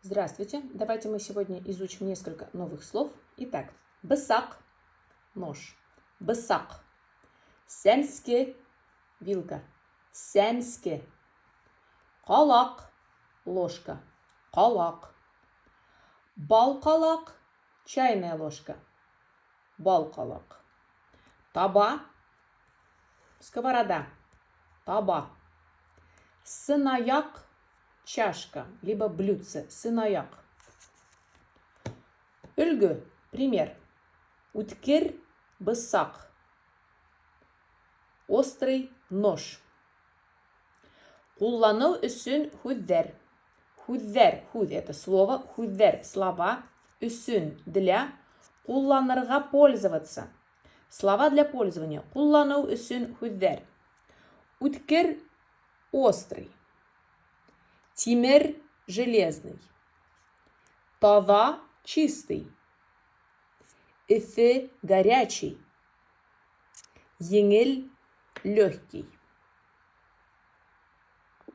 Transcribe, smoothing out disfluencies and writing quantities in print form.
Здравствуйте! Давайте мы сегодня изучим несколько новых слов. Итак, бысаҡ – нож, бысаҡ. Сәнске – вилка, сәнске. Ҡалаҡ – ложка, ҡалаҡ. Балҡалаҡ – чайная ложка, балҡалаҡ. Таба – сковорода, таба. Сынаяҡ – чашка, либо блюдце, сынаяҡ. Өлгө, пример. Үткер бысаҡ. Острый нож. Ҡулланыу өсөн һүҙҙәр. Һүҙҙәр, һүҙ – это слово, һүҙҙәр – слова, өсөн – для, ҡулланырға – пользоваться. Слова для пользования. Ҡулланыу өсөн һүҙҙәр. Үткер – острый. Тимер – железный. Таҙа – чистый. Эҫе – горячий. Еңел – легкий.